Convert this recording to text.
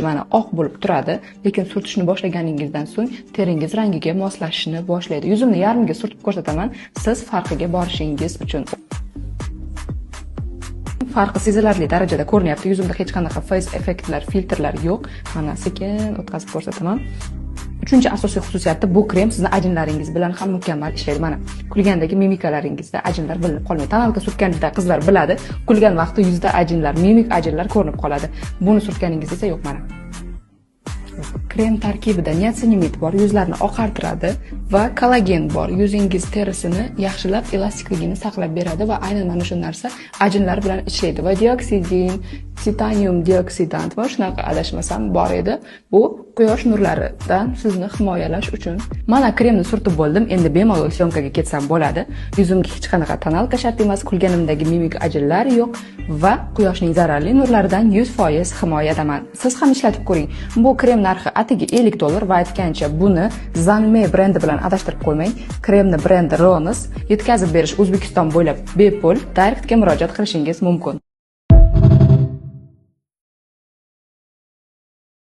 Mana oq bo'lib turadi, lekin surtishni boshlaganingizdan so'ng teringiz rangiga moslashishni boshlaydi. Yuzimni yarmiga surtib ko'rsataman, siz farqiga borishingiz uchun. Farqi sezilarli darajada ko'rinyapti. Yuzimda hech qanaqa face effektlar, filtrlar yo'q. Mana sekin o'tkazib ko'rsataman. Uchinchi asosiy xususiyati, bu krem sizni ajinlaringiz bilan ham mukammal ishlaydi. Mana kulgandagi mimikalaringizda ajinlar bilinib qolmaydi. Тоналка surtganda qizlar biladi, kulgan vaqtda yuzda ajinlar, mimik ajinlar ko'rinib qoladi. Buni surtganingizda esa yo'q mana. Krem tarkibida niacinamid bor, yuzlarni oqartiradi va kollagen bor. Yuzingiz terisini yaxshilab elastikligini saqlab beradi va aynan mana shu narsa ajinlar bilan ishlaydi. Va dioksidin, titanium dioksidant va shunaqa adashmasam bor edi. Bu quyosh nurlaridan sizni himoyalash uchun. Mana kremni surtib bo'ldim. Endi bemalol съёмка ga ketsam bo'ladi. Yuzimga hech qanaqa тоналка shart emas, kulganimdagi mimik ajinlar yo'q va quyoshning zararli nurlaridan 100% himoyadaman. Siz ham ishlatib ko'ring. Bu krem narxi atigi 50 dollar va aytgancha buni Zanme brendi bilan adashtirib qo'ymang. Kremni brendi Ronos. Yetkazib berish O'zbekiston bo'ylab bepul. Direktga murojaat qilishingiz mumkin.